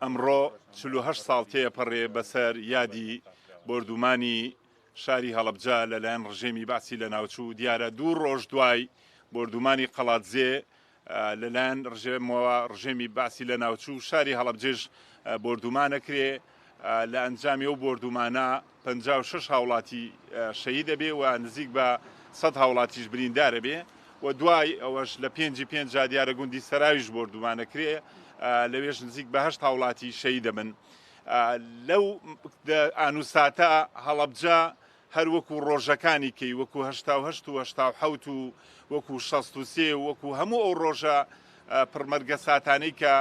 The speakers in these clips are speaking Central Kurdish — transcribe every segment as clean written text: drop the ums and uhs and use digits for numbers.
ئەمڕۆ 48 ساڵ تێپەڕێ بەسەر یادی بۆردومانی شاری هەڵەبجە لەلایەن ڕژێمی بەعسی لەناوچوو، دیارە دوو ڕۆژ دوای بۆردومانی قەڵادزێ لەلایەن ڕژێمەوە ڕژێمی بەعسی لەناوچوو، شاری هەڵەبجەش بۆردومانەکرێ، لە ئەنجامی ئەو بۆردومانە 56 هاوڵاتی شەهید ئەبێ و نزیک بە 100 هاوڵاتیش بریندار ئەبێ و دوای ئەوەش لە پێنجی پێنجا دیارە گوندی سەراویش بۆردومانەکرێ، لەوێش نزیک بە 8 هاوڵاتی شەهید دەبن. لەو ئانوساتە هەڵەبجە هەر وەکو ڕۆژەکانی کەی وەکو 88 و 87 و وەکو 63 و وەکو هەموو ئەو ڕۆژە پڕمەرگە ساتانەی کە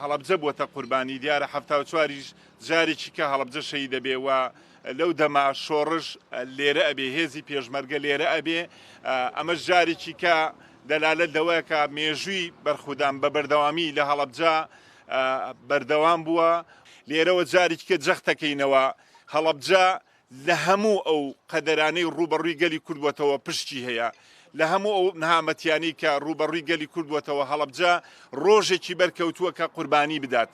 هەڵەبجە بووەتە قوربانی، دیارە 74یش جارێکی کە هەڵەبجە شەهید دەبێ و لەو دەما شۆڕش لێرە ئەبێ، هێزی پێشمەرگە لێرە ئەبێ. ئەمەش جارێکی کە دەلالەت لەوەیە کە مێژووی بەرخودان بە بەردەوامی لە هەڵەبجە بەردەوام بووە. لێرەوە جارێکی کە جەختەکەینەوە هەڵەبجە لە هەموو ئەو قەدەرانەی ڕووبەڕووی گەلی کورد بووەتەوە پشکی هەیە، لە هەموو ئەو نەهامەتیانەی کە ڕووبەڕووی گەلی کورد بووەتەوە هەڵەبجە ڕۆژێکی بەرکەوتووە کە قوربانی بدات.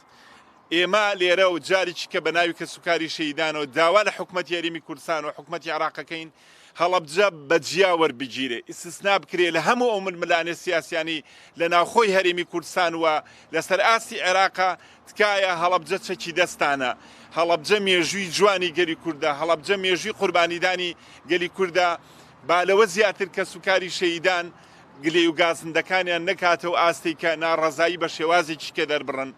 ئێمە لێرە و جارێکی کە بە ناوی کەسوکاری شەهیدانەوە داوا لە حکومەتی هەرێمی کوردستان و حکومەتی عێراقەکەین هەڵەبجە بە جیا وەربگیرێ، ئیستسنا بکرێ لە هەموو ئەو ململانێ سیاسیانەی لە ناوخۆی هەرێمی کوردستان و لەسەر ئاستی عێراقە، تکایە هەڵەبجە چەکی دەستانە، هەڵەبجە مێژووی جوانی گەلی کوردە، هەڵەبجە مێژووی قوربانیدانی گەلی کوردە، با لەوە زیاتر کەسوکاری شەهیدان گلەی و گازندەکانیان نەکاتەو ئاستێک کە ناڕەزایی بە شێوازێکی کە دەربڕن.